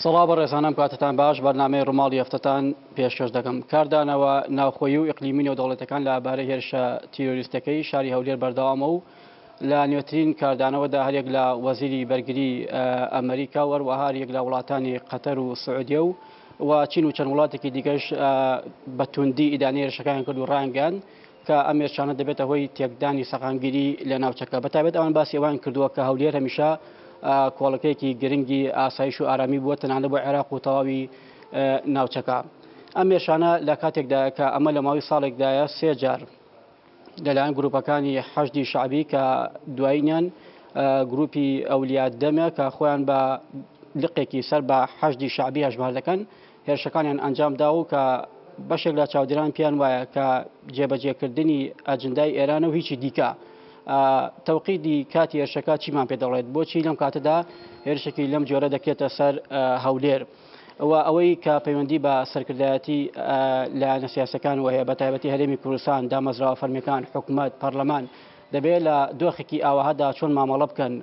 سڵاو بەڕێزان ئەم کاتەتان باش بەرنامەی ڕووماڵی هەفتەتان پێشکەش دەکەم کاردانەوە ناوخۆیی و ئیقلیمی نێودەوڵەتەکان لە بارەی هێرشە تیرۆریستەکەی شاری هەولێر بەردەوامە و لە نوێترین کاردانەوەدا هەریەک لە وەزیری بەرگری ئەمریکا و هەروەها هەریەک لە وڵاتانی قەتەر و سعودیە و و چین و چەند وڵاتێکی دیکەش بە توندی ئیدانەی هێرشەکان کرد و ڕایانگەیاند کە ئەم هێرشانە دەبێتە هۆی تێکدانی سەقامگیری لە ناوچەکە بەتایبەت ئەوان باسی ئەوان کردووە کە هەولێر هەمیشە کۆڵەکەیەکی گرنگی ئاسایش و ئارامی بووە تەنانە بۆ عێراق و تەواوی ناوچەکە. ئەم هێرشانە لە کاتێکدایە کە ئەمە لە ماوەی ساڵێکدایە سێ جار لەلایەن گروپەکانی حەشدی شەعبی کە دوایینیان گروپی ئەولیا دەمە کە خۆیان بە لقێکی سەر بە حەشدی شەعبی هەژمار دەکەن هێرشەکانیان ئەنجام دا و کە بەشێک لە چاودێران پێیان وایە کە جێبەجێکردنی ئەجندای ئێرانە و هیچی دیکە. تەوقیدی کاتی هێرشەکە چیمان پێ دەڵێت؟ بۆچی لەم کاتەدا هێرشێکی لەم جۆرە دەکرێتە سەر هەولێر؟ و ئەوەی کە پەیوەندی بە سەرکردایەتی لایەنە سیاسەکانەوە هەیە بە تایبەتی هەرێمی کوردستان، دامەزراوە فەرمیەکان، حکومەت، پەرلەمان دەبێت لە دۆخێکی ئاوەهادا چۆن مامەڵە بکەن؟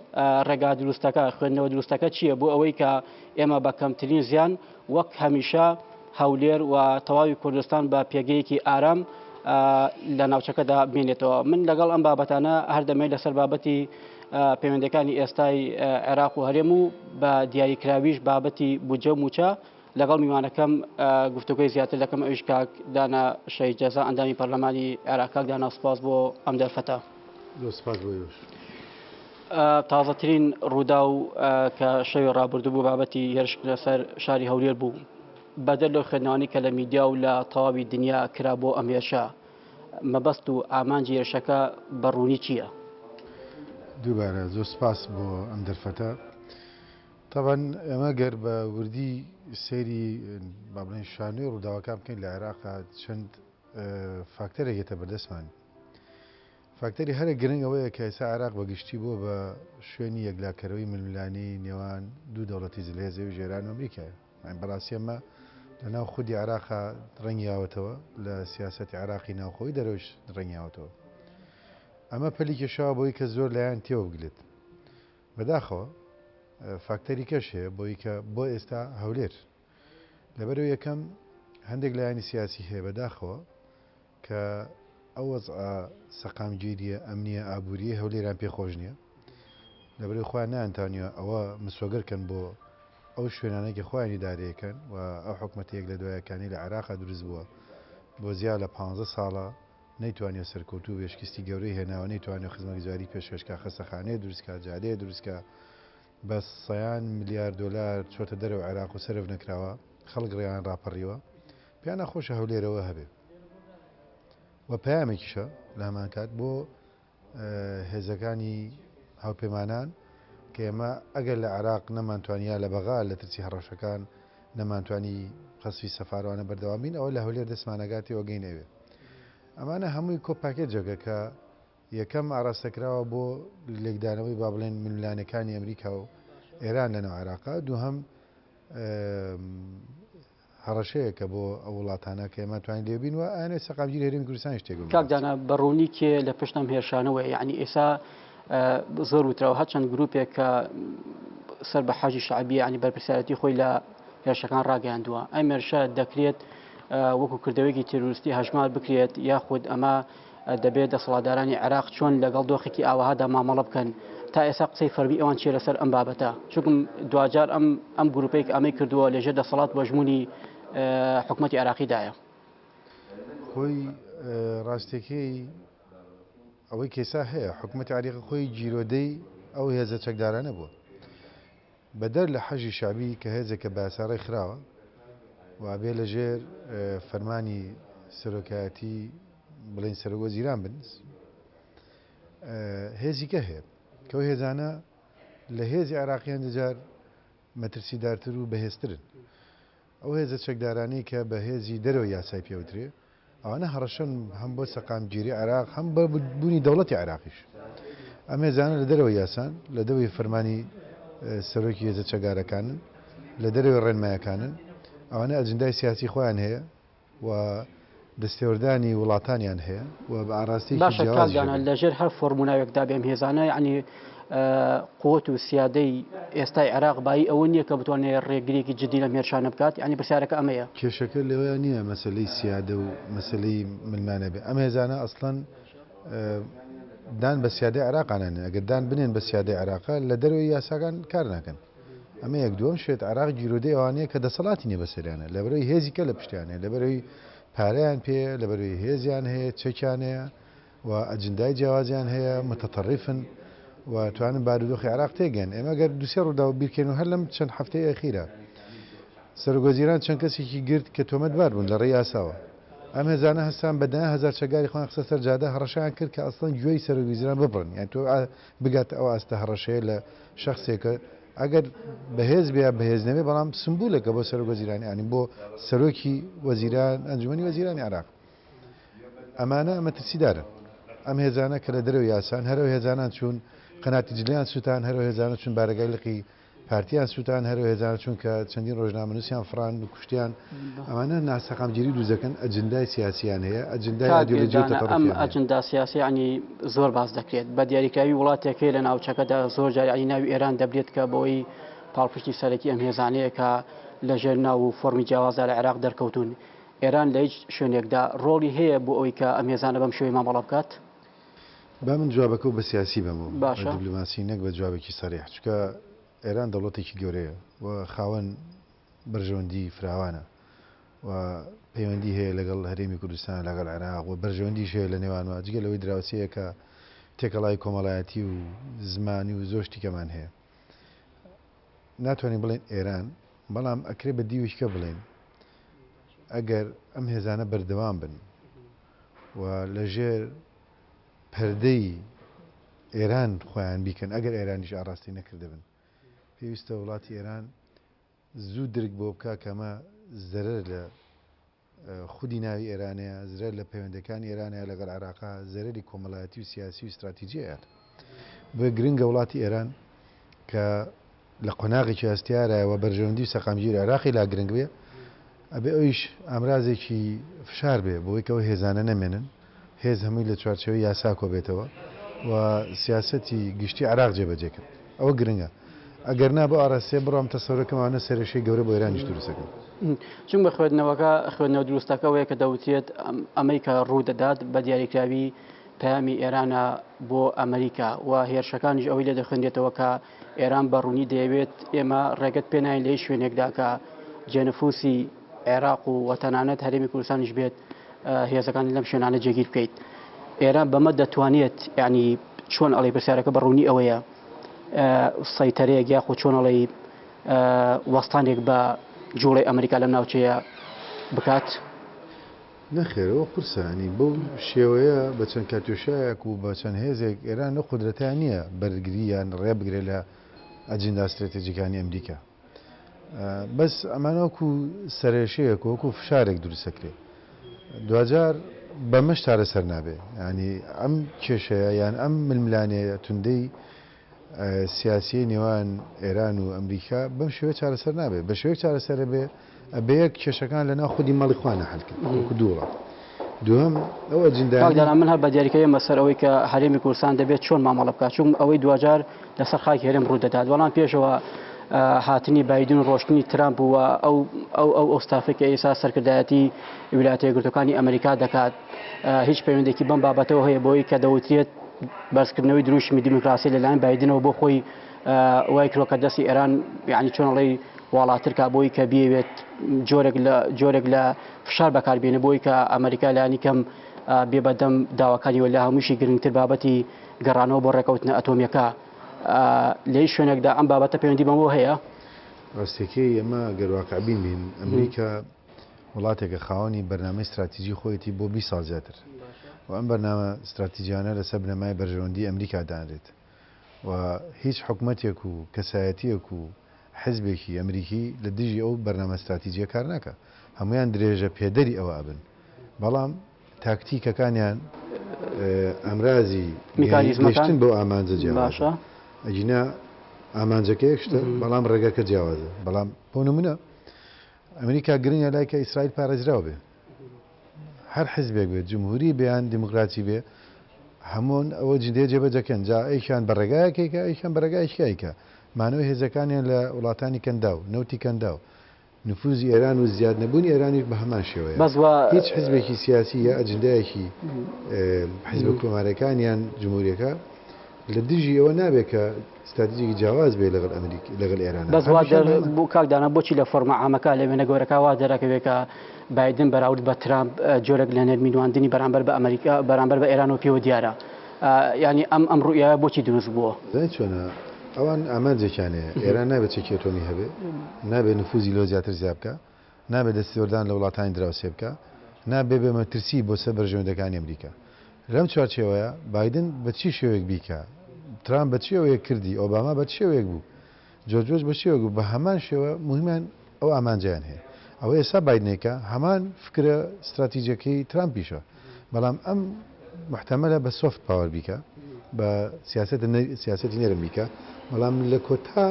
ڕێگا دروستەکە، خوێندنەوە دروستەکە چییە بۆ ئەوەی کە ئێمە بە کەمترین زیان وەک هەمیشە هەولێر و تەواوی کوردستان بە پێگەیەکی ئارام لە ناوچەکەدا بمێنێتەوە. من لەگەڵ ئەم بابەتانە هەردەمێ لەسەر بابەتی پەیوەندەکانی ئێستای عێراق و هەرێم و بە دیاریکراویش بابەتی بودجە و مووچە لەگەڵ میوانەکەم گفتوگۆی زیاتر دەکەم ئەویش کاک دانا شەهید جەزا ئەندامی پەرلەمانی عێراق. کاک دانا سوپاس بۆ ئەم دەرفەتە. زۆر سوپاس بۆ ئێوەش. تازەترین ڕووداو کە شەوی ڕابردوو بوو بابەتی هێرشکردنە سەر شاری هەولێر بوو. بەدەر لەو خوێندنەوانەی کە لە میدیا و لە تەواوی دنیا کرا بۆ ئەم هێرشە، مەبەست و ئامانجی هێرشەکە بە ڕوونی چییە؟ دووبارە زۆر سوپاس بۆ ئەم دەرفەتە. تەبعەن ئێمە گەر بە وردی سەیری با بڵێین شانۆی ڕووداوەکان بکەین لە عێراقا چەند فاکتەرێک یەتە بەردەستمان. فاکتەری هەرە گرنگ ئەوەیە کە ئێستا عێراق بە گشتی بووە بە شوێنی یەکلاکەرەوەی ململانێی نێوان دوو دەوڵەتی زلهێز ئەویش ئێران و ئەمریکایە. یانی بەڕاستی ئەمە لە ناو خودی عێراقا ڕەنگیاوەتەوە، لە سیاسەتی عێراقی ناوخۆی دەرەوەیش ڕەنگیاوەتەوە. ئەمە پەلی کێشاوە بۆی کە زۆر لایەن تێوە بگلێت. بەداخەوە فاکتەری کەش هەیە بۆی کە بۆ ئێستا هەولێر لەبەرەوە یەکەم هەندێک لایەنی سیاسی هەیە بەداخەوە کە ئەو وەزعە سەقامگیریە ئەمنیە ئابووریە هەولێران پێ خۆش نییە لەبەرەوەی خۆیان نەیانتانیوە ئەوە مسۆگەر کەن بۆ ئەو شوێنانەی کە خۆیان ئیدارەیەکەن و ئەو حکومەتە یەک لە دوایەکانی لە عێراقا دروست بووە بۆ زیاد لە 15 ساڵە نەیتوانیوە سەرکەوتوو بێ، شکستی گەورەی هێناوە، نەیتوانیوە خزمەتگوزاری پێشکەش کا، خەستەخانەیە دروست کا، جادەیە دروست کا، بە سەیان ملیار دۆلار چۆتە دەرەوە عێراق و سەرف نەکراوە، خەڵک ڕێیان ڕاپەڕیوە، پێیان ناخۆشە هەولێرەوە هەبێ و پەیامێکیشە لە هەمان کات بۆ هێزەکانی هاوپەیمانان کە ئێمە ئەگەر لە عێراق نەمانتوانی یا لە بەغا لە ترسی هەڕەشەکان نەمانتوانی قەسفی سەفاروانە بەردەوام بین ئەوە لە هەولێر دەستمان ئەگاتێ و ئەگەین ئەوێ. ئەمانە هەمووی کۆ پاکێجێکە کە یەکەم ئاراستەکراوە بۆ لێکدانەوەی با بڵێن ململانێکانی ئەمریکا و ئێران لەناو عێراقا، دووهەم هەڕەشەیەکە بۆ ئەو وڵاتانە کە ئێمە توانین لێ بین و ئەیانەوێت سەقامگیری هەرێمی کوردستانیش تێک کاک دانا بە ڕوونی کێ لە پشت ئەم هێرشانەوەیە؟ یعنی ئێسا زۆر وتراوە هەرچەند گروپێک کە سەر بە حەجی شەعبیە یعنی بەرپرسیارەتی خۆی لە هێرشەکان ڕاگەیاندووە ئەم هێرشە دەکرێت وەکو کردەوەیەکی تیرۆریستی هەژمار بکرێت یاخود ئەمە دەبێت دەسەڵاتدارانی عێراق چۆن لەگەڵ دۆخێکی ئاوەهادا مامەڵە بکەن؟ تا ئێستا قسەی فەرمی ئەوان چیە لەسەر ئەم بابەتە؟ چونکم دواجار ئەم ئەم گروپەی کە ئەمەی کردووە لەژێر دەسەڵات وەژموونی حکومەتی عێراقیدایە. خۆی ڕاستیەکەی ئەوەی کەیسا هەیە حکومەتی عێراقی خۆی گیرۆدەی ئەو هێزە چەکدارانە بووە. بەدەر لە حەشدی شەعبی کە هێزێکە بە یاسا ڕێکخراوە و ئەبێ لە ژێر فەرمانی سەرۆکایەتی بڵێین سەرۆک وەزیران بن، هێزی کە هەیە کە ئەو هێزانە لە هێزی عێراقی هەندێک جار مەترسیدارتر و بەهێزترن. ئەو هێزە چەکدارانەی کە بە هێزی دەرەوەی یاسای پێوترێ، ئەوانە هەڕەشەن هەم بۆ سەقامگیری عێراق هەم بە بوونی دەوڵەتی عێراقیش. ئەم هێزانە لە دەرەوەی یاسان، لە دەوەی فەرمانی سەرۆکی هێزە چەکدارەکانن، لە دەرەوەی ڕێنمایەکانن. ئەوانە ئەجندای سیاسی خۆیان هەیە و دەستێوەردانی وڵاتانیان هەیە و بە ئاراستەیەکی باشە کاک جیاوازیش دانا دەبن. لەژێر هەر فۆرم و ناوێکدا بێ ئەم هێزانە یەعنی. قوت و سیادەی ئێستای عێراق بایی ئەوە نییە کە بتوانێت ڕێگریەکی جدی لەم هێرشانە بکات؟ یانی پرسیارەکە ئەمەیە. کێشەکە لەوەیا نییە مەسەلەی سیادە و مەسەلەی ململانێ بێ، ئەم هێزانە ئەسڵەن دان بە سیادەی عێراقا نانێن، ئەگەر دان بنێن بە سیادەی عێراقا لە دەرەوەی یاساکان کار ناکەن. ئەمە یەک. دووەم شت عێراق گیرۆدەی ئەوانەیە کە دەسەڵاتی نییە بەسەریانە، لەبەرئەوەی هێزی کە لە پشتیان هەیە، لەبەرئەوەی پارەیان پێیە، لەبەرئەوەی هێزیان هەیە، چەکیان هەیە و ئەجندای جیاوازیان هەیە، متطرفن و توانن بارودۆخی عێراق تێگەن. ئێمە گەر دووسێ ڕووداو بیرکەین و هەر لەم چەند هەفتەی ئەخیرە سەرۆکوەزیران چەند کەسێکی گرت کە تۆمەتبار بوون لە ڕێی یاساوە. ئەم هێزانە هەستان بە دەیان هەزار چەکداری خۆیان خستە سەر جادە هەڕەشەیان کرد کە ئەسڵەن گوێی سەرۆکوەزیران ببڕن. یانی تۆ بگاتە ئەو ئاستە هەڕەشەیە لە شەخسێکە ئەگەر بەهێز بێ یا بەهێز نەبێ بەڵام سمبولێکە بۆ سەرۆک وەزیرانی یانی بۆ سەرۆکی وەزیران ئەنجومەنی وەزیرانی عێراق. ئەمانە مەترسیدارن. ئەم هێزانە کە لە دەرەوەی یاسان، هەر ئەو هێزانان چوون قەناتی جلیان سووتان، هەر ئەو هێزانە چوون بارەگای لقی پارتیان سووتان، هەر ئەو هێزانە چوون کە چەندین ڕۆژنامەنووسیان فڕاند و کوشتیان. ئەمانە ناسەقامگیری دروست دەکەن، ئەجندای سیاسییان هەیە، ئەجندای کاک ئایدیۆلۆجی و دانا ئەم تەتەڕوفیان هەیە. ئەجندا سیاسیە یانی زۆر باس دەکرێت بە دیاریکراوی وڵاتێک هەیە لە ناوچەکەدا زۆر جار یانی ناوی ئێران دەبرێت کە بەوەی پاڵپشتی سەرەکی ئەم هێزانەیە کە لەژێر ناو و فۆرمی جیاوازدا لە عێراق دەرکەوتوون. ئێران لە هیچ شوێنێکدا ڕۆڵی هەیە بۆ ئەوەی کە ئەم هێزانە بەم شێوەیە مامەڵە بکات؟ با من جوابەکەو بە سیاسی بەمەوە، بە باشە. دیبلۆماسی نەک بە جوابێکی سەریح، چونکە ئێران دەوڵەتێکی گەورەیە و خاوەن بەرژەوەندی فراوانە و پەیوەندی هەیە لەگەڵ هەرێمی کوردستان، لەگەڵ عێراق و بەرژەوەندیش هەیە لە نێوانمان، جگە لەوەی دراوسێیەکە تێکەڵاوی کۆمەڵایەتی و زمانی و زۆر شتی کەمان هەیە. ناتوانین بڵێین ئێران، بەڵام ئەکرێ بە دیوێکی کە بڵێین ئەگەر ئەم هێزانە بەردەوام بن و لەژێر پەردەی ئێران خۆیان بیکەن، ئەگەر ئێرانیش ئاڕاستەی نەکردبن، پێویستە وڵاتی ئێران زوو درک بۆ بکا کە ئەمە زەرەر لە خودی ناوی ئێرانەیە، زرەر لە پەیوەندەکانی ئێرانەیە لەگەڵ عێراقا، زەرەری کۆمەڵایەتی و سیاسی و ستراتیجی ئەیات. بۆیە گرنگە وڵاتی ئێران کە لە قۆناغێکی هەستیارایە و بەرژەوەندی و سەقامگیری عێراقی لا گرنگ بێ، ئەبێ ئەویش ئامرازێکی فشار بێ بۆی کە ئەو هێزانە نەمێنن، هێز هەمووی لە چوارچێوەی یاسا کۆبێتەوە و سیاسەتی گشتی عێراق جێبەجێ کەن. ئەوە گرنگە. ئەگەر نا بۆ ئاراستەیە بڕوام تەسەورەکەم ئەوانە سەرێشەی گەورە بۆ ئێرانیش دروست دەکەن. چونکە خوێندنەوەکە خوێندنەوە دروستەکە ئەوەیە کە دەوترێت ئەمەی کە ڕوو دەدات بە دیاریکراوی پەیامی ئێرانە بۆ ئەمریکا و هێرشەکانیش ئەوەی لێ دەخوێندێتەوە کە ئێران بە ڕوونی دەیەوێت ئێمە ڕێگەت پێ ناین لە هیچ شوێنێکدا کە جێنفوسی عێراق و و تەنانەت هەرێمی کوردستانیش بێت هێزەکانی لەم شوێنانە جێگیر بکەیت. ئێران بەمە دەتوانێت یعنی چۆن ئەڵێ پرسیارەکە بە ڕوونی ئەوەیە سەیتەرەیەک یاخود چۆن ئەڵێی وەستانێک بە جوڵەی ئەمریکا لەم ناوچەیە بکات؟ نەخێر ئەوە قورسە یانی بەو شێوەیە بە چەند کاتیۆشایەک و بە چەند هێزێک ئێران لەو قودرەتەیا نییە بەرگری یان ڕێ بگرێ لە ئەجیندا ستراتێجیکانی ئەمریکا. بەس ئەمانە وەکو سەرێشەیەک وەکو فشارێک دروستەکرێ دواجار بەمەش چارەسەر نابێ ینی ئەم کێشەیە یان ئەم ململانێ توندەی سیاسیی نێوان ئێران و ئەمریکا بەم شێوە چارەسەر نابێت بە شێوەیەک چارەسەرە بێ ئەبێ یەک کێشەکان لە ناو خودی ماڵی خۆیان حل کرد وەکو دوو وڵات دووەم ئەو ئەجندایانەی. کاک دانا من هەر بە دیاریکراوی ئەمە سەر ئەوەی کە هەرێمی کوردستان دەبێت چۆن مامەڵە بکات چون ئەوەی دواجار لەسەر خاکی هەرێم ڕوو دەدات بەڵام پێشەوە هاتنی بایدن و ڕۆشتنی ترامپ و ئەو ئەو ئەو ئەو ستافێک کە ئێستا سەرکردایەتی ویلایەتە یەکگرتووەکانی ئەمریکا دەکات هیچ پەیوەندێکی بەم بابەتەوە هەیە بۆی کە دەوترێت بەرزکردنەوەی دروشمی دیموکراسی لەلایەن بایدنەوە بۆ خۆی وای کردوە کە دەستی ئێران یعنی چۆن ئەڵێی واڵاتر کا بۆی کە بیەوێت جۆرێک لە جۆرێک لە فشار بەکاربێنێ بۆی کە ئەمریکا لانی کەم بێ بەدەم داواکانی و لە هەمووشی گرنگتر بابەتی گەڕانەوە بۆ ڕێکەوتنە ئەتۆمیەکە لە هیچ شوێنێکدا ئەم بابەتە پەیوەندی بەمەوە هەیە؟ ڕاستیەکەی ئەمە گەر واقعبین بین ئەمریکا وڵاتێکە خاوەنی بەرنامەی ستراتیجی خۆیەتی بۆ 20 ساڵ زیاتر و ئەم بەرنامە ستراتیجیانە لەسەر بنەمای بەرژەوەندی ئەمریکا دانرێت و هیچ حکومەتێک و کەسایەتییەک و حزبێکی ئەمریکی لە دژی ئەو بەرنامە ستراتیجییە کار ناکا. هەموویان درێژە پێدەری ئەوە ئەبن. بەڵام تاکتیکەکانیان ئامرازی میکانیزمەکان گەیشتن بەو ئامانجە جیاوازە. باشە. ئەگینا ئامانجەکە یەک شتە، بەڵام ڕێگەکە جیاوازە. بەڵام بۆ نمونە ئەمریکا گرنگە لای کە ئیسرائیل پارێزراو بێ. هەر حزبێک بێت، جمهوری بێ یان دیموکراتی بێ، هەموون ئەوە جدێ جێبەجەکەن جا ئەیکیان بە ڕێگایەکێکە ئەیکیان بە ڕێگایەکی ئەیکا. مانەوەی هێزەکانیان لە وڵاتانی کەنداو، نەوتی کەنداو، نفوزی ئێران و زیاد نەبوونی ئێرانیش بە هەمان شێوەیە. بەس وا. هیچ حزبێکی سیاسی یا ئەجندایەکی حزبە کۆماریەکان یان جمهوریەکە لە دژی ئەوە نابێت کە ستراتیجێکی جیاواز بێت لەگەڵ ئەمریک لەگەڵ ئێرانە. بەس وا دەر بوو کاک دانا بۆچی لە فۆرمە عامەکە لە وێنە گەورەکە وا دەرەکەوێت کە بایدن بەراورد بە ترامپ جۆرێک لە نەرمی نواندنی بەرامبەر بە ئەمریکا بەرامبەر بە ئێرانەوە پێوە دیارە یانی ئەم ئەم ڕوئیایە بۆچی دروست بووە؟ زانی چۆنە ئەوان ئامانجێکیان هەیە ئێران نابێت چەکی ئەتۆمی هەبێ نابێت نفوزی لۆ زیاتر زیا بکا نابێت دەستێوەردان لە وڵاتانی دراوسێ بکا نابێ بێ مەترسی بۆ سەر بەرژەوەندەکانی ئەمریکا لەم چوارچێوەیە بایدن بە چی شێوەیەک بیکا ترامپ بە چ شێوەیەک کردی ئۆباما بە چ شێوەیەک بوو جۆرج بۆش بە شێوەیەک بوو بە هەمان شێوە موهیمیان ئەو ئامانجەیان هەیە ئەوە ئێستا بایدنێکە هەمان فکرە ستراتیجەکەی ترامپیشە بەڵام ئەم محتەمەلە بە soft power بیکا بە سیاسەت سیاسەتی نەرم بیکا بەڵام لە کۆتا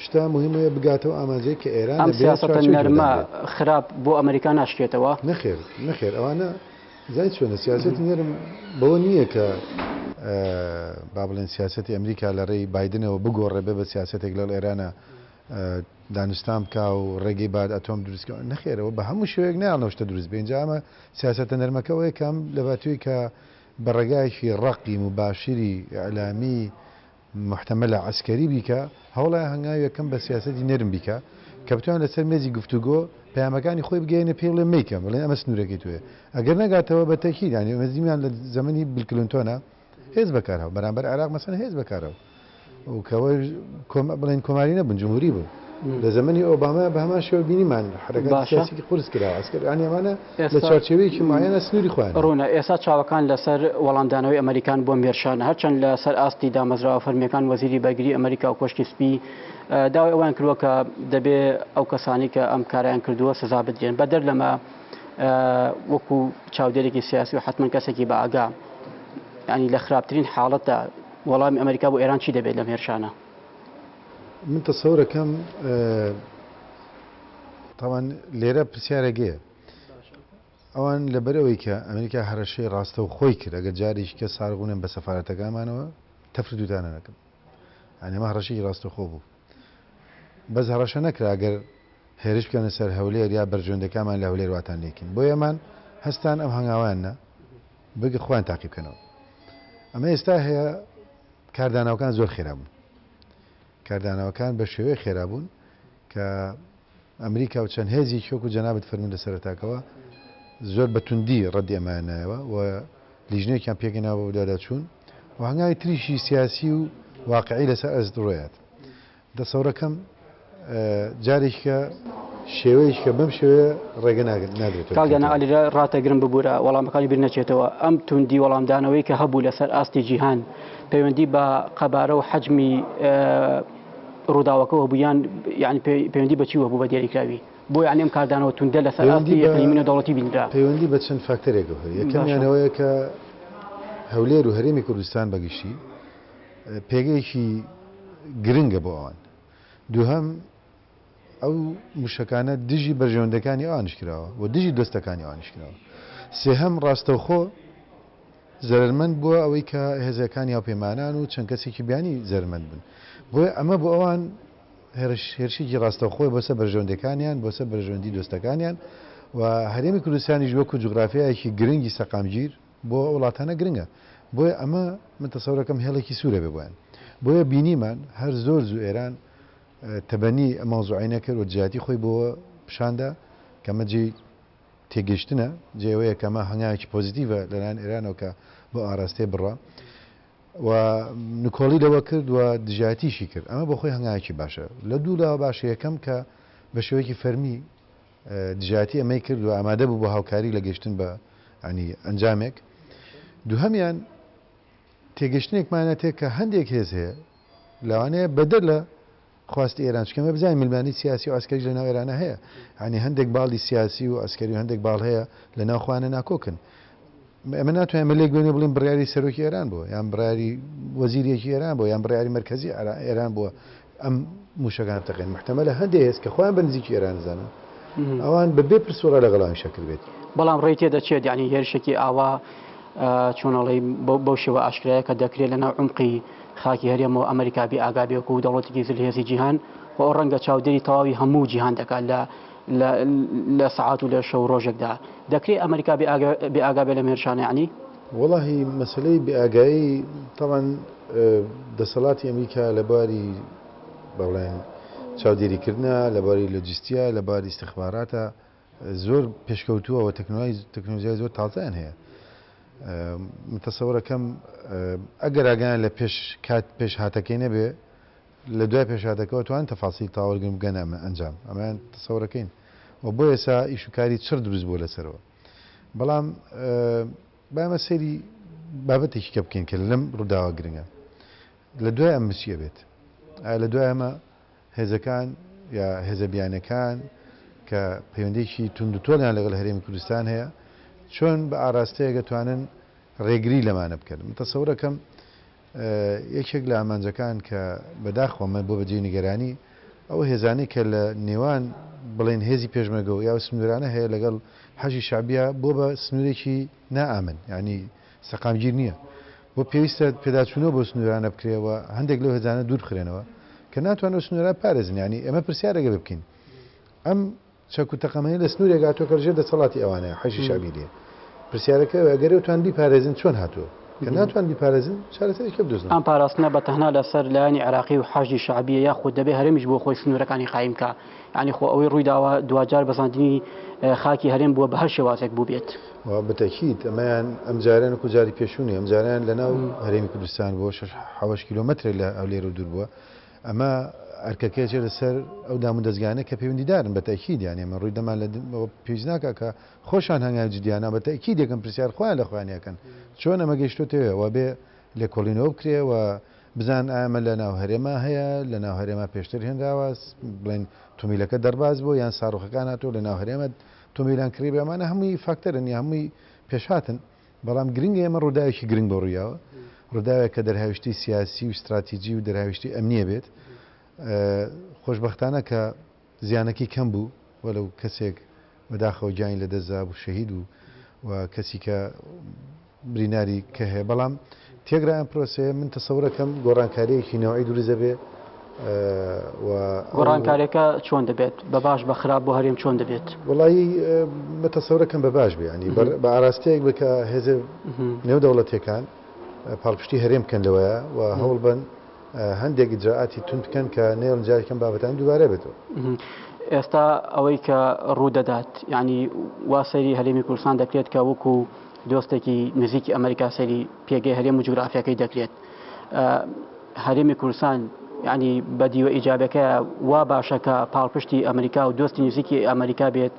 شتا مهمەیە بگاتەوە ئامانجەی کە ئێران ئەم سیاسەتە نەرمە خراپ بۆ ئەمریکا ناشکێتەوە؟ نەخێر نەخێر ئەوانە زانی چۆنە سیاسەتی نەرم بەوە نییە کە با بڵێن سیاسەتی ئەمریکا لە ڕێی بایدنەوە بگۆڕێ بێ بە سیاسەتێک لەگەڵ ئێرانە دانوستان بکا و ڕێگەی باد ئەتۆم دروست کە نەخێرەوە بە هەموو شێوەیەک نایەڵن ئەو شتە دروست بێ ئینجا ئەمە سیاسەتە نەرمەکە ئەوەیە کە ئەم لە باتووی کە بە ڕێگایەکی ڕەقی موباشری ئیعلامی موحتەمەلە عەسکەری بیکا، هەوڵە هەنگاوی یەکەم بە سیاسەتی نەرم بیکا، کە بتوانێت لەسەر مێزی گفتوگۆ پەیامەکانی خۆی بگەیەنێ پێی بڵێ مەیکە، بڵێ ئەمە سنوورەکەی تۆیە. ئەگەر نەگاتەوە بە تەئکید یانی ئێمە دیمان لە زەمەنی بیل کلنتۆنا هێز بەکارهاو بەرامبەر عێراق مەسەلەن هێز بەکارهاو و کە ئەوە بڵێن کۆماری نەبوون جمهوری بوون. لە زەمەنی ئۆباما بە هەمان شێوە بینیمان حەرەکاتی باشە. سیاسیی قورس کرا، عەسکەر یانی ئەمانە لە ئێستا چوارچێوەیەکی معەیەنە سنووری خۆیان هەیە. ڕوونە ئێستا چاوەکان لەسەر وەڵامدانەوەی ئەمەریکان بۆ مێرشانە، هەرچەند لەسەر ئاستی دامەزراوە فەرمییەکان وەزیری بەرگری ئەمەریکا و کۆشکی سپی داوای ئەوەیان کردووە کە دەبێ ئەو کەسانەی کە ئەم کارەیان کردووە سزا بدرێن. بەدەر لەمە وەکو چاودێرێکی سیاسی و حەتمەن کەسێکی بە ئاگا یانی لە خراپترین حاڵەتدا وەڵامی ئەمەریکا بۆ ئێران چی دەبێت لەم هێرشانە؟ من تەسەورەکەم تاوان لێرە پرسیارێک هەیە ئەوان لەبەرئەوەی کە ئەمریکا هەرەشەی ڕاستەو خۆی کرد ئەگەر جارێکی کە سارغونێن بە سەفارەتەکانمانەوە تەفر دوتانە نەکەم یانی ئەمە هەڕەشەیەکی ڕاستەوخۆ بوو بەس هەڕەشە نەکرا ئەگەر هێرش بکەنە سەر هەولێر یا بەرژەوەندەکانمان لە هەولێر واتان لێکین بۆیە ئەمان هەستان ئەم هەنگاوان نا بگە خۆیان تاقی بکەنەوە ئەمە ئێستا هەیە کاردانەوەکان زۆر خێرا بوون. کاردانەوەکان بە شێوەیەک خێرا بوون کە ئەمریکا و چەند هێزێکی وەکو جەنابت فەرموون لە سەرەتاکەوە زۆر بە توندی ڕەدی ئەمەیان نایەوە و لیژنەیەکیان پێکهێنا بۆ بەدواداچوون و هەنگاوی تریشی سیاسی و واقعی لەسەر ئەرز ڕۆیات. دەسەورەکەم جارێکیکە شێوەیەکیکە بەم شێوەیە ڕێگە نادرێتەوە. کاک دانا عەلی ڕاتەگرم ببورە وەڵامەکانی بیر نەچێتەوە ئەم توندی وەڵامدانەوەی کە هەبوو لەسەر ئاستی جیهان پەیوەندی بە قەبارە و حەجمی ڕووداوەکەوە بوو یان یعنی پەیوەندی بە چیوە بوو بە دیاریکراوی بۆ یعنی ئەم کاردانەوە توندە لەسەر ئاستی ئیقلیمی و دەوڵەتی بینرا؟ پەیوەندی بە چەند فاکتەرێکەوە هەیە یەکەمیان ئەوەیە کە هەولێر و هەرێمی کوردستان بەگشتی پێگەیەکی گرنگە بۆ ئەوان. دووهەم، ئەو موشەکانە دژی بەرژەوەندەکانی ئەوانیش کراوە و دژی دۆستەکانی ئەوانیش کراوە. سێهەم، ڕاستەوخۆ زەرەرمەند بووە ئەوەی کە هێزەکانی هاوپەیمانان و چەند کەسێکی بیانی زەرەرمەند بوون. بۆیە ئەمە بۆ ئەوان هێرشێکی ڕاستەوخۆیە بۆ سەر بەرژەوەندیەکانیان، بۆ سەر بەرژەوەندی دۆستەکانیان و هەرێمی کوردستانیش وەکو جوگرافیایەکی گرنگی سەقامگیر، بۆ ئەو وڵاتانە گرنگە بۆیە ئەمە من تەسەورەکەم هێڵێکی سوورە بێ بۆیان بۆیە بینیمان هەر زۆر زوو ئێران تەبەنی ئەم مەوزوعەی نەکرد و دژایەتی خۆی بۆ پیشاندا کە ئەمە جێی تێگەیشتنە جێ ئەوەیە کە ئەمە هەنگاوێکی پۆزیتیڤە لەلایەن ئێرانەوە کە بۆ ئاراستەیە بڕوا و نکۆڵی لەوە کرد و دژایەتیشی کرد ئەمە بۆ خۆی هەنگاوێکی باشە لە دوو لاوە باشە یەکەم کە بە شێوەیەکی فەرمی دژایەتی ئەمەی کرد و ئامادە بوو بۆ هاوکاری لە گەیشتن بە ینی ئەنجامێک. دووهەمیان تێگەشتنێکمانە تێ کە هەندێک هێز هەیە لەوانەیە بەدەر لە خواستی ئێران چونکە ئێمە بزانین ململانێی سیاسی و عەسکەریش لەناو ئێرانە هەیە یانی هەندێک باڵی سیاسی و عەسکەری و هەندێک باڵ هەیە لەناو خۆیانە ناکۆکن ئێمە ناتوانین ئەمە لێک بێنێ بڵێین بڕیاری سەرۆکی ئێران بووە یان بڕیاری وەزیرێکی ئێران بووە یان بڕیاری مەرکەزی ئێران بووە ئەم مووشەکانە بتەقێن محتەمەلە هەندێک هێز کە خۆیان بە نزیکی ئێران زانن ئەوان بە بێ پرس و ڕا لەگەڵ ئەوان شەکر بێت. بەڵام ڕێی تێدەچێت یانی هێرشێکی ئاوا. چۆن ئەڵێی بەو شێوە ئاشکرایە کە دەکرێت لەناو عومقی خاکی هەرێمەوە ئەمریکا بێ ئاگا بێ وەکو دەوڵەتێکی زلهێزی جیهان و ئەو ڕەنگە چاودێری تەواوی هەموو جیهان دەکات لە لە سەعات و لە شەو ڕۆژێکدا دەکرێت ئەمریکا بێ ئاگا بێ لەم هێرشانە یعنی؟ وەڵاهی مەسەلەی بێ ئاگایی تەبعەن دەسەڵاتی ئەمریکا لە بواری با بڵێن چاودێریکردنە لە بواری لۆجستیە لە بواری ئیستخباراتە زۆر پێشکەوتووە و تەکنۆلۆژیای زۆر تازەیان هەیە. من تەسەورەکەم ئەگەر ئاگایان لە پێش کات پێشهاتەکەی نەبێ لە دوای پێشهاتەکەوە توان تەفاسیل تاوەرگن بگەنە ئەمە ئەنجام ئەمەیان تەسەورەکەین و بۆ ئێسا ئیش و کاری چڕ دروست بووە لەسەرەوە بەڵام با ئێمە سەیری بابەتێکی کە بکەین کە لەم ڕووداوە گرنگە لە دوای ئەم چی ئەبێت ئایا لە دوای ئەمە هێزەکان یا هێزە بیانەکان کە پەیوەندیەکی توندوتۆڵیان لەگەڵ هەرێمی کوردستان هەیە چۆن بە ئاراستەیەک ئەتوانن ڕێگری لەمانە بکەن؟ من تەسەورەکەم یەکێک لە ئامانجەکان کە بەداخەوە من بۆ بەجێی نیگەرانی ئەو هێزانەی کە لە نێوان بڵێن هێزی پێشمەرگە و یا سنوورانە هەیە لەگەڵ حەشدی شەعبیە بۆ بە سنوورێکی نائامن یعنی سەقامگیر نییە بۆ پێویستە پێداچوونەوە بەو سنوورانە بکرێ و هەندێک لەو هێزانە دوور بخرێنەوە کە ناتوانن ئەو سنوورانە بپارێزن. یانی ئێمە پرسیارێک ئەبێ بکەین ئەم چەک و تەقەمەنی لە سنوورێک هاتووە کە لەژێر دەسەڵاتی ئەوانەیە، حەشدی شەعبی لێیە. پرسیارەکە ئەوەیە ئەگەر ئێوە توان بیپارێزن چۆن هاتووە؟ کە ناتوان بیپارێزن چارەسەری کێ بدۆزنەوە؟ ئەم پاراستنە بە تەنها لەسەر لایەنی عێراقی و حەشدی شەعبییە یاخود دەبێ هەرێمیش بۆ خۆی سنوورەکانی قایم کا؟ یانی خۆ ئەوەی ڕوویداوە دواجار بەزاندنی خاکی هەرێم بووە بە هەر شێوازێک بووبێت. بەتەکید ئەمەیان ئەمجارەیان وەکو جاری پێشوو نیە، ئەمجارەیان لەناو هەرێمی کوردستان بووە، شەش حەوەش کیلۆمەترێک لە هەولێرەوە دوور بووە، ئەمە ئەرکەکەی ئەچێتە سەر ئەو دامودەزگایانە کە پەیوەندیدارن، بەتەکید یانی ئەمە ڕووی دەمان لە پێویست ناکا کە خۆشان هەنگاوی جدیانە بەتەکید یەکەم پرسیار خۆیان لە خۆیان یەکەن چۆن ئەمە گەیشتۆتەوێ و بێ لێکۆڵینەوە بکرێ و بزان ئایا ئەمە لە ناو هەرێما هەیە، لە ناو هەرێما پێشتر هێنراوە، بڵێن تۆمیلەکە دەرباز بووە یان ساروخەکان هاتووە لە ناو هەرێمە تۆمیلان کڕی بێ، ئەمانە هەمووی فاکتەرن یا هەمووی پێشهاتن، بەڵام گرنگە ئێمە ڕووداوێکی گرنگ بۆ ڕوویاوە، ڕووداوێک کە دەرهاویشتەی سیاسی و ستراتیجی و دەرهاویشتەی ئەمنییە بێت، خۆشبەختانە کە زیانەکەی کەم بوو وەلو کەسێک بەداخەوە گیانی لەدەستدا بوو شەهید بوو و کەسی کە بریناری کە هەیە بەڵام تێگرا ئەم پرۆسەیە من تەسەورەکەم گۆڕانکاریەکی نەوعی دروست دەبێ و گۆڕانکاریەکە چۆن دەبێت بە باش بە خراپ بۆ هەرێم چۆن دەبێت؟ وەڵایی من تەسەورەکەم بە باش بێ ینی بە ئاراستەیەک بێ کە هێزە نێودەوڵەتیەکان پاڵپشتی هەرێم بکەن لەوەیە و هەوڵ بەن هەندێک ئیجرائاتی توند بکەن کە نەیەڵن جارێکی ئەم بابەتانە دووبارە بێتەوە. ئێستا ئەوەی کە ڕوو دەدات یانی وا سەیری هەرێمی کوردستان دەکرێت کە وەکو دۆستێکی نزیکی ئەمریکا سەیری پێگەی هەرێم و جوگرافیاکەی دەکرێت هەرێمی کوردستان یعنی بە دیوە ئیجابەکە وا باشە کە پاڵپشتی ئەمریکا و دۆستی نزیکی ئەمریکا بێت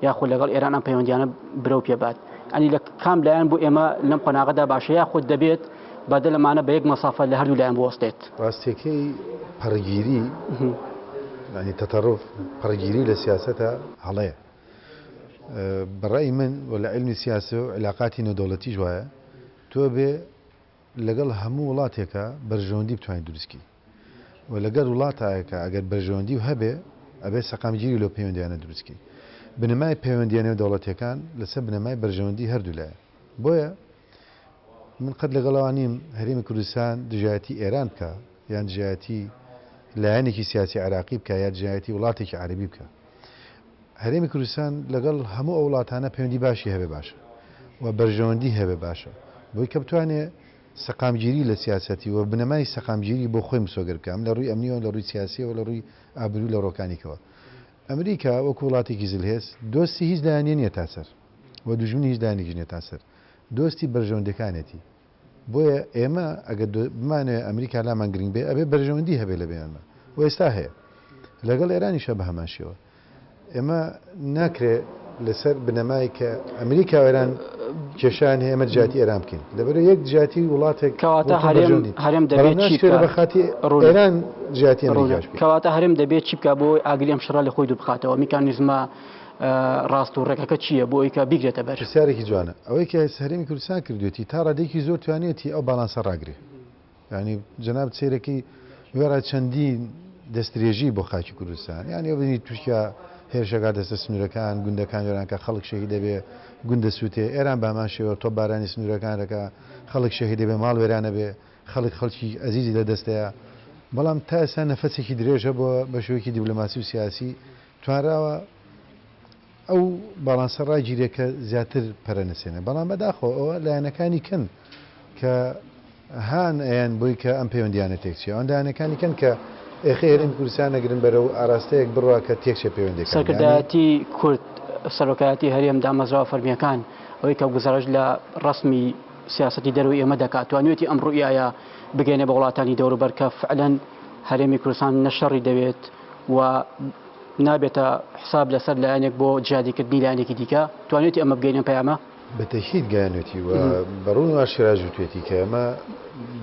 یاخود لەگەڵ ئێران ئەم پەیوەندیانە برەو پێبات ئەنی لە کام لایەن بۆ ئێمە لەم قۆناغەدا باشە یاخود دەبێت بەدە لەمانە بە یەک مەسافە لە هەردوو لایەن بوەستێت. ڕاستیەکەی پەڕگیری یانی تەتەڕوف پەڕگیری لە سیاسەتا هەڵەیە. بە ڕەئی من و لە عیلمی سیاسە و عیلاقاتی نێودەوڵەتیش وایە تۆ ئەبێ لەگەڵ هەموو وڵاتێکا بەرژەوەندی بتوانی دروست کەی و لەگەر وڵاتایەکا ئەگەر بەرژەوەندی و هەبێ ئەبێ سەقامگیری لەو پەیوەندیانە دروست کەی. بنەمای پەیوەندیە نێودەوڵەتیەکان لەسەر بنەمای بەرژەوەندی هەردوولایە. بۆیە من قەت لەگەڵ ئەوە نیم هەرێمی کوردستان دژایەتی ئێران بکا یان دژایەتی لایەنێکی سیاسی عێراقی بکا یا دژایەتی وڵاتێکی عەرەبی بکا. هەرێمی کوردستان لەگەڵ هەموو ئەو وڵاتانە پەیوەندی باشی هەبێ باشە و بەرژەوەندی هەبێ باشە بۆی کە بتوانێ سەقامگیری لە سیاسەتی و بنەمای سەقامگیری بۆ خۆی مسۆگەر بکا هەم لە ڕووی ئەمنیەوە لە ڕووی سیاسیەوە لە ڕووی ئابووری و لە ڕۆکانیکەوە. ئەمریکا وەکو وڵاتێکی زلهێز دۆستی هیچ لایەنێ نیە تا سەر و دوژمنی هیچ لایەنێکیش نیە تا سەر دۆستی بەرژەوەندیەکانێتی بۆیە ئێمە ئەگەر بمانەوێ ئەمریکا لامان گرنگ بێ ئەبێ بەرژەوەندی هەبێ لە بەینمان و ئێستا هەیە لەگەڵ ئێرانیشە بە هەمان شێوە ئێمە ناکرێ لەسەر بنەمای کە ئەمریکا و ئێران کێشیان هەیە ئێمە دژایەتی ئێران بکەین لەبەر یەک دژایەتی وڵاتێک کەواتە هەرێم هەرێم دەبێت چی بکات؟ بە خاتی ئێران دژایەتی ئەمریکاش بکەین. کەواتە هەرێم دەبێت چی بکات بۆ ئەوەی ئاگری ئەم شەڕە لە خۆی دوور بخاتەوە؟ میکانیزمە ڕاست و ڕێکەکە چییە بۆ ئەوەی کە بیگرێتە بەر؟ پرسیارێکی جوانە. ئەوەی کە هەرێمی کوردستان کردوێتی تا ڕادەیەکی زۆر توانیویەتی ئەو باڵانسە ڕاگرێ. یانی جەنابت سەیرەکەی وێڕای چەندین دەستدرێژی بۆ خاکی کوردستان یانی ئەو بینی تورکیا هێرش ئەکاتە سەر سنوورەکان، گوندەکان وێران کە خەڵک شەهید دەبێ، گوند دەسووتێ. ئێران بە هەمان شێوە تۆپبارانی سنوورەکان دەکا، خەڵک شەهید دەبێ، ماڵ وێران ئەبێ، خەڵک خەڵکی ئەزیزی لە دەست دەیا. بەڵام تا ئێستا نەفەسێکی درێژ هەبووە بە شێوەیەکی دیبلۆماسی و سیاسی توانراوە ئەو باڵانسە ڕاگیرێ کە زیاتر پەرە نەسێنێ. بەڵام بەداخەوە ئەوە لایەنەکانی کەن کە هان ئەیەن بۆی کە ئەم پەیوەندیانە تێکچێ. ئەوان لایەنەکانی کەن کە ئێخەی هەرێمی کوردستان نەگرن بەرەو ئاراستەیەک بڕوا کە تێکچێ پەیوەندیەکان. یانی. سەرکردایەتی کورد، سەرۆکایەتی هەرێم، دامەزراوە فەرمییەکان، ئەوەی کە گوزارشت لە ڕەسمی سیاسەتی دەرەوەی ئێمە دەکات، توانیویەتی ئەم ڕوئیایە بگەیەنێ بە وڵاتانی دەوروبەر کە فعلەن هەرێمی کوردستان نە شەڕی دەوێت و نابێتە حساب لەسەر لایەنێک بۆ جیادیکردنی لایەنێکی دیکە، توانیویەتی ئەمە بگەینە ئەم پەیامە؟ بە تەکید گەیانوێتی و بە ڕوون و ئاشکراش وتوێتی کە ئەمە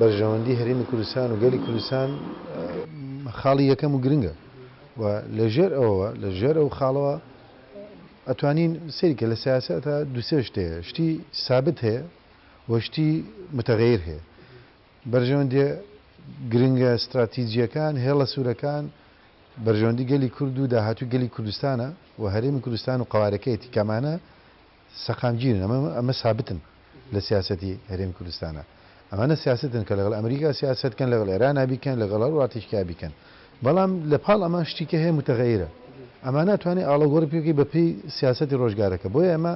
بەرژەوەندی هەرێمی کوردستان و گەلی کوردستان خاڵی یەکەم و گرنگە و لە ژێر ئەوەوە لە ژێر ئەو خاڵەوە ئەتوانین سەیری کە لە سیاسەتا دوو سێ شت هەیە شتی سابت هەیە و شتی متغیر هەیە بەرژەوەندیە گرنگە ستراتیجیەکان هێڵە سوورەکان بەرژەوەندی گەلی کورد و داهاتووی گەلی کوردستانە و هەرێمی کوردستان و قەوارەکەیەتی کەمانە سەقامگیرن، ئەمە ئەمە سابتن لە سیاسەتی هەرێمی کوردستانا. ئەمانە سیاسەتن کە لەگەڵ ئەمریکا سیاسەت کەن، لەگەڵ ئێرانا بیکەن، لەگەڵ هەر وڵاتێکی بیکەن. بەڵام لە پاڵ ئەمە شتی کە هەیە متغەیرە. ئەمانە ئەتوانێ ئاڵۆگۆڕی پێ بکەی بە پێی سیاسەتی ڕۆژگارەکە. بۆیە ئێمە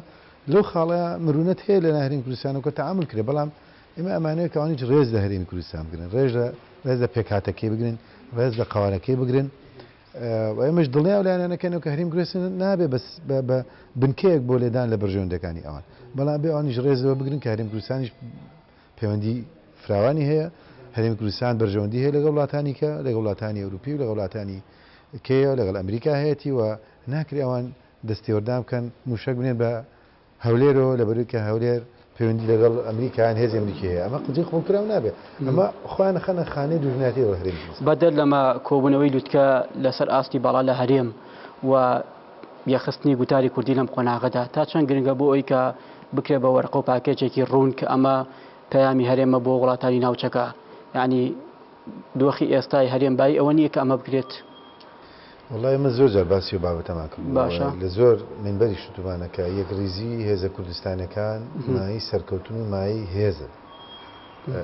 لەو خاڵەیا مرونەت هەیە لە هەرێمی کوردستانەوە کە تەعامول کرێ، بەڵام ئێمە ئەمانەوێ کە ئەوانیش ڕێز لە هەرێمی کوردستان بگرن، ڕێز لە ڕێز لە پێکهاتەکەی بگرن، ڕێز لە قەوارەکەی بگرن. و ئێمەش دڵنیا ئەو لایەنانە کەینەوە کە هەرێمی کوردستان نابێ بە بنکەیەک بۆ لێدان لە بەرژەوەندیەکانی ئەوان، بەڵام ئەبێ ئەوانیش ڕێز لەوە بگرن کە هەرێمی کوردستانیش پەیوەندی فراوانی هەیە، هەرێمی کوردستان بەرژەوەندی هەیە لەگەڵ وڵاتانی کە لەگەڵ وڵاتانی ئەوروپی و لەگەڵ وڵاتانی کەیە لەگەڵ ئەمریکا هەیەتی و ناکرێ ئەوان دەستێوەردان بکەن موشەک بنێن بە هەولێرەوە لەبەروی کە هەولێر پەیوەندی لەگەڵ ئەمریکا یان هێزی ئەمریکی هەیە ئەمە قەزیەی قبوڵکراو نابێت ئەمە خۆیان ئەخەنە خانەی دوژمنایەتی لەگەڵ هەرێمی کوردستان. بەدەر لەمە کۆبوونەوەی لوتکە لەسەر ئاستی باڵا لە هەرێم و یەکخستنی گوتاری کوردی لەم قۆناغەدا تا چەند گرنگە بۆ ئەوەی کە بکرێت بە وەرقە و پاکێجێکی ڕوون کە ئەمە پەیامی هەرێمە بۆ وڵاتانی ناوچەکە یانی دۆخی ئێستای هەرێم بایی ئەوە نییە کە ئەمە بکرێت؟ وەڵای ئێمە زۆر جار باسی ئەو بابەتەمان کردووە باشە. لە زۆر مینبەریش وتومانە کە یەکڕیزی هێزە کوردستانیەکان مایەی سەرکەوتن و مایەی هێزە.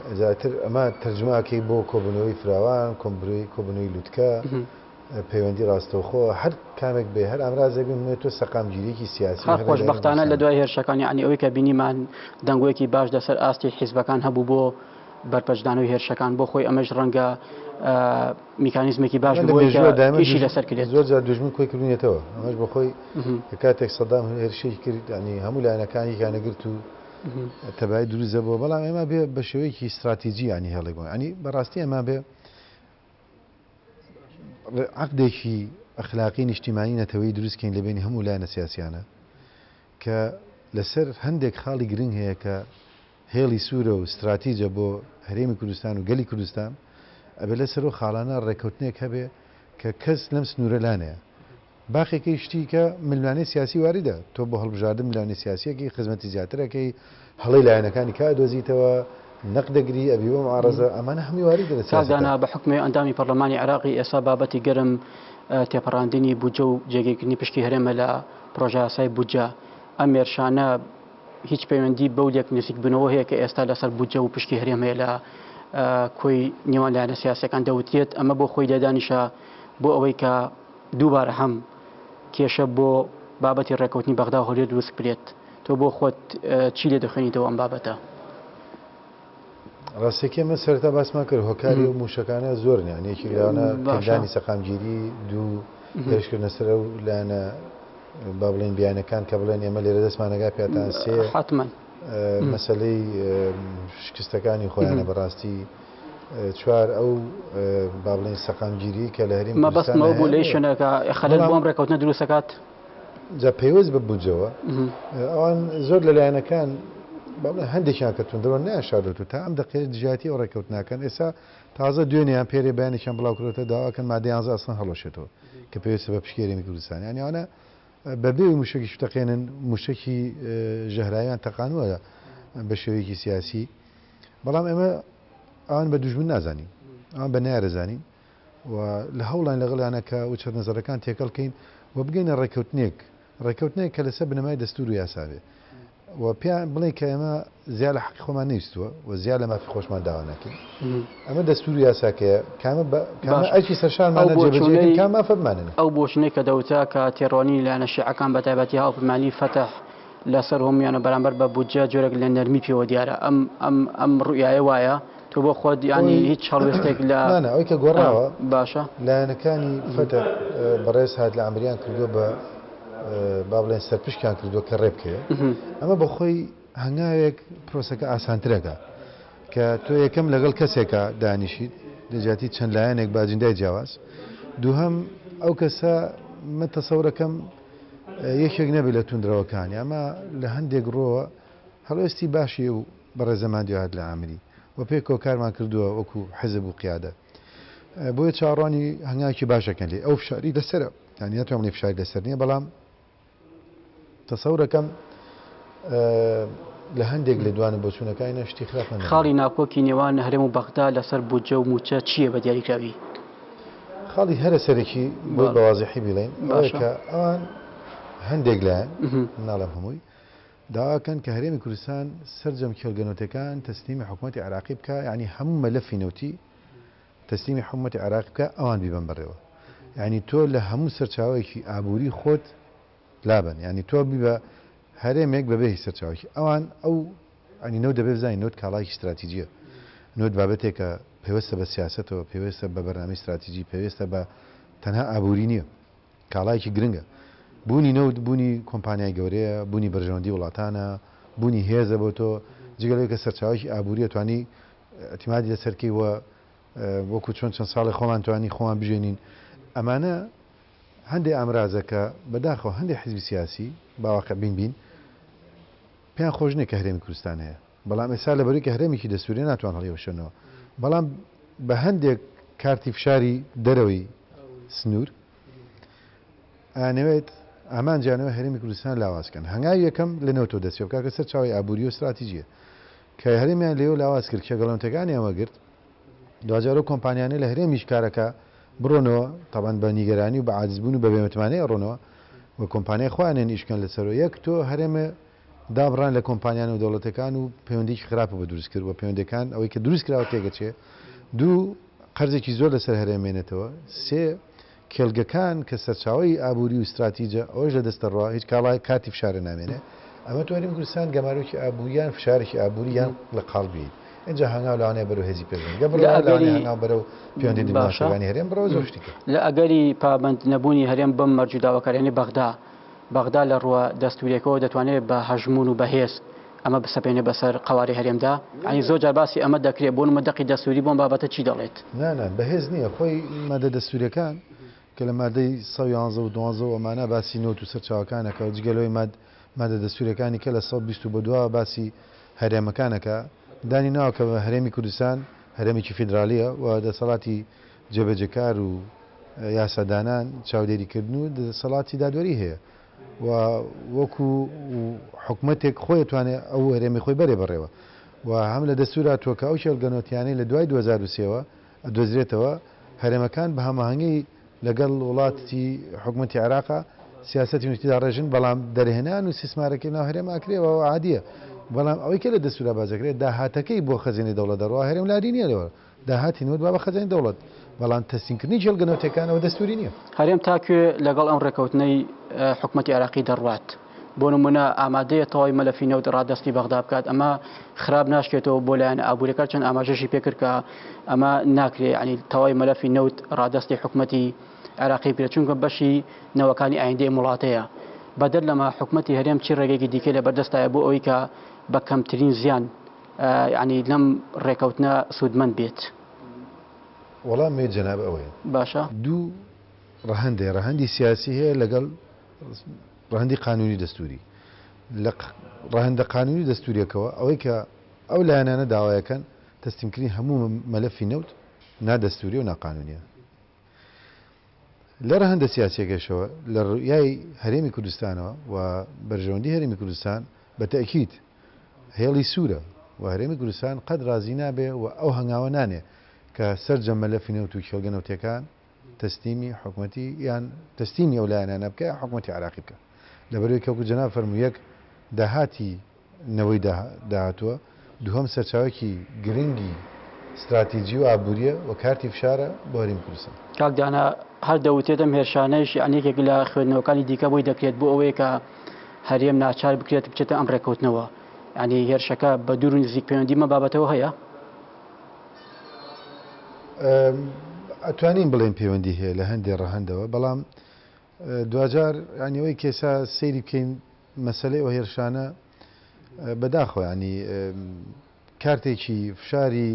ئینجا ئیتر ئەمە تەرجومە ئەکەی بۆ کۆبوونەوەی فراوان، کۆبوونەوەی لوتکە، پەیوەندی ڕاستەوخۆ، هەر کامێک بێ، هەر ئامرازێک بێ، مهمە تۆ سەقامگیرییەکی سیاسی هەر هەبێ لە هەرێمی خۆشبەختانە لە کوردستاندا. دوای هێرشەکان یەعنی ئەوەی کە بینیمان دەنگۆیەکی باش لەسەر ئاستی حیزبەکان هەبوو بۆ بەرپەرچدانەوەی هێرشەکان بۆ خۆی ئەمەش ڕەنگە میکانیزمێکی باش لە بۆی کە مێژووە دایمە ئیشی لەسەر کرێت. زۆر جار دوژمن کۆی کردوونیەتەوە ئەمەش بۆ خۆی کە کاتێک سەدام هێرشێکی کرد یانی هەموو لایەنەکان یەکیان گرت و تەبایی دروست دەبووە بەڵام ئێمە بێ بە شێوەیەکی استراتیجی ینی هێڵێک بوو ینی بەڕاستی ئێمە بێ عقدێکی ئەخلاقی نیشتیمانی نەتەوەی دروستکەین لە بینی هەموو لایەنە سیاسیانە کە لەسەر هەندێک خاڵی گرنگ هەیە کە هێڵی سوورە و ستراتیجە بۆ هەرێمی کوردستان و گەلی کوردستان، ئەبێ لەسەر ئەو خاڵانە ڕێککەوتنێک هەبێ کە کەس لەم سنوورە لانەیە. باقیەکەی شتی کە ململانێی سیاسی واریدە، تۆ بۆ هەڵبژاردن ململانێ سیاسیەکەی، خزمەتی زیاتر ئەکەی، هەڵەی لایەنەکانی کە ئەدۆزیتەوە، نەق دەگری، ئەبی بە معارەزە، ئەمانە هەمووی واریدە لە کاک سیاسەتا. دانا بە حوکمی ئەندامی پەرلەمانی عێراقی ئێستا بابەتی گەرم تێپەڕاندنی بودجە و جێگیرکردنی پشکی هەرێمە لە پڕۆژەیاسای بودجە، ئەم هێرشانە هیچ پەیوەندی بەو لێک نزیکبوونەوە هەیە کە ئێستا لەسەر بودجە و پشکی هەرێم هەیە لە کۆی نێوان لایەنە سیاسەکان دەوترێت ئەمە بۆ خۆی لێدانیشە بۆ ئەوەی کە دووبارە هەم کێشە بۆ بابەتی ڕێکەوتنی بەغدا و هەولێر دروست بکرێت تۆ بۆ خۆت چی لێ دەخوێنیتەوە ئەم بابەتە؟ ڕاستەکەی من سەرەتا باسمان کرد هۆکاری ئەو مووشەکانە زۆرن یانی یەکێک لەوانە تێکدانی سەقامگیری دوو هێرشکردنە سەر ئەو لایەنە با بڵێین بیانەکان کە بڵێن ئێمە لێرە دەستمان نەگا پێتان سێ حتمما مەسەلەی شکستەکانی خۆیانە بەڕاستی چوار ئەو با بڵێین سەقامگیری کە لە هەرێمی کوردستان مەبەستمەوە بوو لەی شوێنەکە خەلەل بۆم ڕێکەوتنە دروستەکات جا پەیوەست بە بودجەوە ئەوان زۆر لە لایەنەکان بەڵێ هەندێکیان کە توندڕۆن نایانشاردۆتەوە تا ئەم دەقەیە دژایەتی ئەو ڕێککەوتنە ئەکەن ئێستا تازە دوێنێ یان پێرێ بەیانێکیان بڵاو کردۆتەوە داوا ئەکەن مادە یانزە ئەسڵەن هەڵوەشێتەوە کە پێویستە بە پشکی هەرێمی کوردستان یانی ئەوانە بەبێ ئەوەی موشەکیش بتەقێنن موشەکی ژەهراویان تەقانووە بە شێوەیەکی سیاسی بەڵام ئێمە ئەوان بە دوژمن نازانین ئەوان بە نەیارەزانین و لە هەوڵاین لەگەڵیانە کە وجهەت نەزەرەکان تێکەڵ کەین. و بگەینە ڕێککەوتنێک، ڕێککەوتنێک کە لەسەر بنەمای دەستوور و یاسا بێ و پێیان بڵێین کە ئێمە زیا لە حەقی خۆمان نەویستووە و زیا لە مافی خۆشمان داوا ناکەین. ئەمە دەستوور و یاساکەیە، کامە بە کامە باشە ئەرکی ئەو سەرشانمانە جێبەجێ بکەین، بۆچوونەی کام مافە بمانەنێ. ئەو بۆچوونەی کە دەوترا کە تێڕوانینی لایەنە شیعەکان بە تایبەتی هاوپەیمانیی فەتح لەسەر هەموویان و بەرامبەر بە بودجە جۆرێک لە نەرمی پێوە دیارە ئەم ئەم ئەم ڕوئیایە وایە تۆ بۆ خۆت یانی خۆی هیچ هەڵوێستێک لە نا نا ئەوەی کە گۆڕاوە باشە لایەنەکانی فەتح بەڕێز هات لە عەمریان کردووە بە با بڵێن سەرپشکیان کردووە کە ڕێ بکەوێ ئەمە بە خۆی هەنگاوێک پرۆسەکە ئاسانترەکە کە تۆ یەکەم لەگەڵ کەسێکە دانیشیت لە جیاتی چەند لایەنێک بە ئەجندای جیاواز دووهەم ئەو کەسە من تەسەورەکەم یەکێک نەبێت لە توندرەوەکانی ئەمە لە هەندێک ڕۆوە هەڵوێستی باشی و بەڕێزە مادی هات لە عامری و پێکەوە کارمان کردووە وەکو حزب و قیادە بۆیە چاوەڕوانی هەنگاوێکی باش دەکەن لێی ئەو فشاری لەسەرە یانی ناتوانم بڵێم فشاری لەسەر نییە بەڵام تەسەورەکەم لە هەندێک لێدوان و بۆچوونەکانی شتی خراپمان نەبینی. خاڵی ناکۆکی نێوان هەرێم و بەغدا لەسەر بودجە و مووچە چییە بە دیاریکراوی؟ خاڵی هەرە سەرەکی بۆی بە وازحی بیڵێین ئەوەیە کە ئەوان هەندێک لایەن ناڵێم هەمووی داواکەن کە هەرێمی کوردستان سەرجەم کێڵگە نەوتەکان تەسلیمی حکومەتی عێراقی بکا یانی هەموو مەلەفی نەوتی تەسلیمی حکومەتی عێراقی بکا ئەوان بیبەن بەڕێوە یانی تۆ لە هەموو سەرچاوەیەکی ئابووری خۆت لابەن یانی تۆ بیبە هەرێمێک بەبێ هیچ سەرچاوەیەکی ئەوان ئەو ینی نەوت دەبێ بزانین نەوت کاڵایەکی ستراتیجیە نەوت بابەتێکە پەیوەستە بە سیاسەتەوە پەیوەستە بە بەرنامەی ستراتیجی پەیوەستە بە تەنها ئابووری نییە کاڵایەکی گرنگە. بوونی نەوت بوونی کۆمپانیای گەورەیە، بوونی بەرژەوەندی وڵاتانە، بوونی هێزە بۆ تۆ، جگە لەوەی کە سەرچاوەیەکی ئابووریە توانی ئیعتیمادی لەسەر کەی و وەکو چۆن چەند ساڵێک خۆمان توانی خۆمان بژێنین. ئەمانە هەندێ ئامرازە کە بەداخەوە هەندێ حیزبی سیاسی با واقع بین بین پێیان خۆش نییە کە هەرێمی کوردستان هەیە. بەڵام ئێستا لەبەرەی کە هەرێمێکی دەستوریە ناتوان هەڵیوەشێنەوە. بەڵام بە هەندێک کارتی فشاری دەرەوەی سنوور ئەیانەوێت ئامانجیانەوە هەرێمی کوردستان لاواز کەن. هەنگاوی یەکەم لە نەوتەوە دەست پێ بکات کە سەرچاوەی ئابووری و ستراتیجیە. کە هەرێمیان لێوە لاواز کرد، کێگەڵەنوتەکانیان وەگرت، دواجار ئەو کۆمپانیانەی لە هەرێمیش کارەکە بڕۆنەوە، تەبعەن بە نیگەرانی و بە عاجزبوون و بە بێمتمانەی ئەڕۆنەوە و کۆمپانیای خۆیانێن ئیش کەن لەسەرەوە. یەک تۆ هەرێمە دابڕان لە کۆمپانیا نێودەوڵەتیەکان و پەیوەندیەکی خراپە بە دروست کرد و پەیوەندیەکان ئەوەی کە دروست کراوە تێگەچێ. دوو، قەرزێکی زۆر لەسەر هەرێم مێنێتەوە. سێ، کێڵگەکان کە سەرچاوەی ئابووری و ستراتیجە ئەوەش لە دەست دەڕوا، هیچ کاڵایەک کارتی فشارە نامێنێ. ئەمە تۆ هەرێمی کوردستان گەمارۆیەکی ئابووری یان فشارێکی ئابووری یان لە قاڵب بێیت. ئینجا هەنگاو لەوانەیە بەرەو هێزی پێشمەرگە لە بڕوا، لەوانەیە ئەگەری هەنگاو بەرەو پەیوەندی باشە دیپلۆماسیەکانی هەرێم بڕوا و زۆر شتی تر. لە ئەگەری پابەند نەبوونی هەرێم بەم مەرج و داواکاریانەی بەغدا، بەغدا لە ڕووە دەستووریەکەوە دەتوانێت بە هەژموون و بەهێز ئەمە بسەپێنێ بەسەر قەوارەی هەرێمدا؟ یانی زۆر جار باسی ئەمە دەکرێت، بۆ نموونە دەقی دەستووری بۆ ئەم بابەتە چی دەڵێت؟ نا نا بەهێز نییە، خۆی مادە دەستووریەکان کە لە مادەی 111 و 12 و ئەمانە باسی نەوت و سەرچاوەکان ئەکا و جگە لەوەی ماد مادە دەستووریەکانی کە لە 120 و بەدواوە باسی هەرێمەکان ئەکا دانی ناوە کە هەرێمی کوردستان هەرێمێکی فیدرالیە و دەسەڵاتی جێبەجێکار و یاسادانان، چاودێریکردن و دەسەڵاتی دادوەری هەیە و وەکو حکومەتێک خۆی ئەتوانێ ئەو هەرێمەی خۆی بەرێ بەڕێوە و هەم لە دەستوور هاتووە کە ئەو کێڵگە نەوتیانەی لە دوای 2003 وە ئەدۆزرێتەوە هەرێمەکان بە هەماهەنگی لەگەڵ وڵاتی حکومەتی عێراقا سیاسەتی نەوتی داڕێژن بەڵام دەرهێنان و سیسمارەکەی ناو هەرێم ئاکرێ و ئەوە عادیە بەڵام ئەوەی کە لە دەستوورا باس دەکرێت داهاتەکەی بۆ خەزێنەی دەوڵەت دەڕوا هەرێم لاری نییە لەوە داهاتی نەوت با بە خەزێنەی دەوڵەت، بەڵام تەسلیمکردنی کێڵگە نەوتیەکان ئەوە دەستوری نییە. هەرێم تا کوێ لەگەڵ ئەم ڕێکەوتنەی حکومەتی عێراقی دەڕوات؟ بۆ نمونە ئامادەیە تەواوی مەلەفی نەوت ڕادەستی بەغدا بکات؟ ئەمە خراپ ناشکێتەوە بۆ لایەنە ئابووریەکە، چەند ئاماژەشی پێکرد کە ئەمە ناکرێ، یانی تەواوی مەلەفی نەوت ڕادەستی حکومەتی عێراقی بکرێت، چونکە بەشی نەوەکانی ئایندەی ئەم وڵاتەیە. بەدەر لەمە حکومەتی هەرێم چی ڕێگەیەکی دیکەی لەبەردەستایە بۆ ئەوەی کە بە کەمترین زیان یانی لەم ڕێکەوتنە سوودمەند بێت؟ وەڵامی جەناب ئەوەیە. باشە. دوو ڕەهەند هەیە، ڕەهەندی سیاسی هەیە لەگەڵ ڕەهەندی قانوونی دەستووری. لە ڕەهەندە قانوونی دەستووریەکەوە ئەوەی کە ئەو لایەنانە داوایەکەن تەسلیمکردنی هەموو مەلەفی نەوت نادەستووریە و ناقانوونیە. لە ڕەهەندە سیاسیەکەشەوە لە ڕوئیای هەرێمی کوردستانەوە و بەرژەوەندی هەرێمی کوردستان بە تەئکید هێڵی سوورە و هەرێمی کوردستان قەت ڕازی نابێ و ئەو هەنگاوە نانێ کە سەرجەم مەلەفی نەوت و کێڵگە نەوتیەکان. تەسلیمی حکومەتی یان تەسلیمی ئەو لایەنانە بکە یان حکومەتی عێراقی بکە. لەبەرئەوەی کە وەکو جەناب فەرموو یەک داهاتی نەوەی داهاتووە، دووهەم سەرچاوەیەکی گرنگی ستراتیجی و ئابوورییە و کارتی فشارە بۆ هەرێمی کوردستان. کاک دانا، هەر دەوترێت ئەم هێرشانەیش یانی یەکێک لە خوێندنەوەکانی دیکە بۆی دەکرێت بۆ ئەوەیە کە هەرێم ناچار بکرێت بچێتە ئەم ڕێککەوتنەوە. یانی هێرشەکە بە دوور و نزیک پەیوەندی بەم بابەتەوە هەیە؟ ئەتوانین بڵێین پەیوەندی هەیە لە هەندێ ڕەهەندەوە، بەڵام دواجار یانی ئەوەی کە ئێستا سەیری بکەین مەسەلەی ئەو هێرشانە بەداخەوە یانی کارتێکی فشاری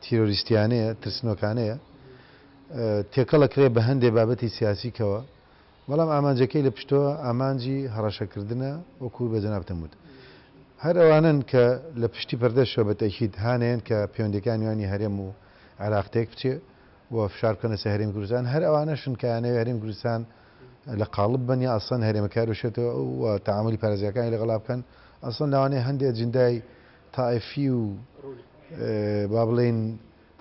تیرۆریستیانەیە، ترسنۆکانەیە، تێکەڵ ئەکرێ بە هەندێ بابەتی سیاسیکەوە، بەڵام ئامانجەکەی لە پشتەوە ئامانجی هەڕەشەکردنە وەکو بە جەنابتم وت. هەر ئەوانەن کە لە پشتی پەردەشەوە بە تەئکید هانەیەن کە پەیوەندیەکانی نێوانی هەرێم و عێراق تێک بچێ و فشار بکەنە سەر هەرێمی کوردستان، هەر ئەوانەشن کە ئەیانەوێ هەرێمی کوردستان لە قاڵب بن یا ئەسڵەن هەرێمەکە هەروشێتەوە و تەعامولی پارێزگاکانی لەگەڵا بکەن، ئەسڵەن لەوانەیە هەندێ ئەجندای تائیفی و با بڵێین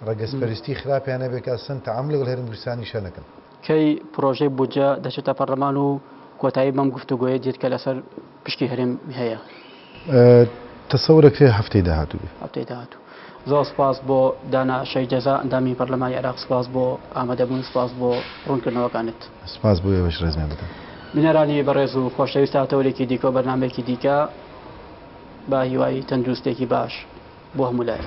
ڕەگەزپەرستی خراپیان هەبێت کە ئەسڵەن تەعامول لەگەڵ هەرێمی کوردستانیشا نەکەن. کەی پرۆژەی بودجە دەچێتە پەرلەمان و کۆتایی بەم گفتوگۆیە دێت کە لەسەر پشکی هەرێم هەیە؟ تەسەور ئەکرێت هەفتەی داهاتوو بێت. هەفتەی داهاتوو. زۆر سوپاس بۆ دانا شەیخ جەزا ئەندامی پەرلەمانی عێراق سوپاس بۆ ئامادەبوون سوپاس بۆ ڕوونکردنەوەکانت. سوپاس بۆ ئێوەش ڕێزمیان بتان. بینەرانی بەڕێز و خۆشەویست تا تەوەرێکی دیکە و بەرنامەیەکی دیکە بە هیوای تەندروستێکی باش بۆ هەموو لایەک.